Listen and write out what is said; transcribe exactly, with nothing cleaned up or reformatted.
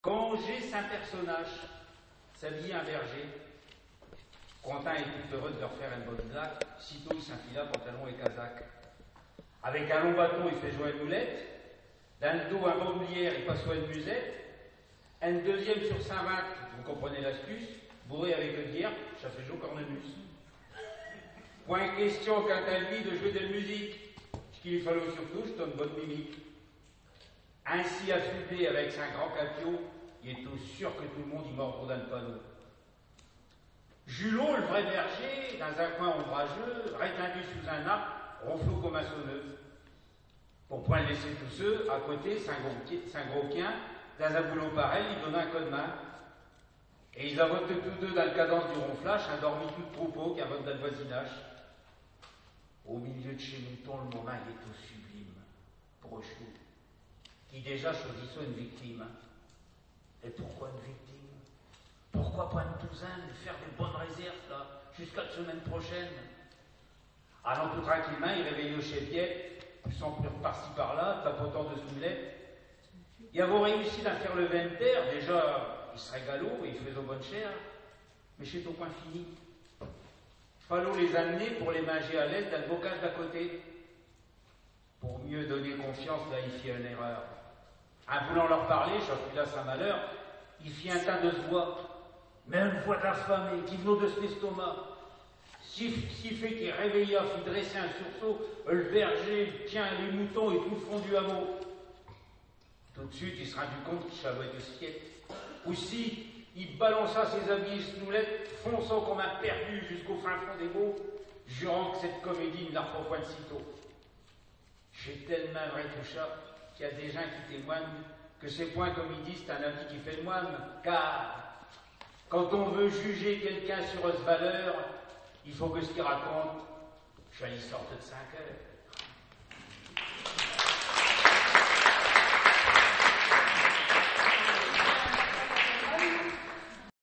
Quand j'ai cint personnaches, s'habiller in berger, Cointin est tout heureux d'leur faire eune bonne blaque, sitôt i s'infila pantalon et casaque. Avec un long bâton, i fait joie eune houlette, dins l'dos un bandoulière, i passe eune musette, un deuxième sur sin vinte, vous comprenez l'astuce, bourré avec eune bière, cha fait joie cornemuse. Point question quant à lui de jouer de l'musique, ch'qu'i li fallot surtout, ch'étot eune bonne mimique. Ainsi affublé avec sin grand capiau, il étot sûr que tout l'monde i mordrot dins l'panneau. Julot, l'vrai berger, dins un coin ombrageux, rétindu sous un arbre, ronflot comme un sonneux. Pour point l'laisser tout seu, à côté, sin gros, qui- sin gros quien, dins un boulot parel, i donnot un coup d'main. Et is avottent tous deux, dins l'cadence du ronflache, indormi tout l'troupeau qu'invote dins l'voisinache. Au milieu d'chés moutons, l'momint il étot sublime, pour ech'lou, qui déjà choisissot eune victime. Et pourquoi eune victime ? Pourquoi pas eune douzaine, faire des bonnes réserves, là, jusqu'à l'semaine prochaine ? Allant tout tranquillemint, i réveillot chés biêtes, poussant par-ci par-là, tapotant de s'houlette. I avot réussi à faire l'ventaire, déjà, i s'régalot et i faijot bonne chère, mais ch'étot point fini. Fallot les amener pour les minger à l'aise dins l'bocage d'à côté. Pour mieux donner confiance, là, i fit eune erreur. In voulant leu parler, cha fut là sin malheur, i fit intinde eune voix, mais eune voix d'affamé, qui v'not de s'n estomac. Si, si fait qu'i réveilla, fit dresser in sursaut, l'berger, l'quien, les moutons et tout l'fond du hameau. Tout d'suite, i s'rindut compte qu'cha dot ête eune tiête. Aussi, i balancha ses habits et s'houlette, fonçant comme un perdu jusqu'au fin fond des bos, jurant qu'chelle comédie i n'l'arriv'rot point d'sitôt. Ch'est tell'mint vrai tout cha, qu'i a des gins qui témoignent que ch'est point, comme i disent, un habit qui fait l'moine, car quand on veut juger quéqu'un sur eusses valeurs, i faut que ch'qu'i raconte, cha li sorte de sin cœur.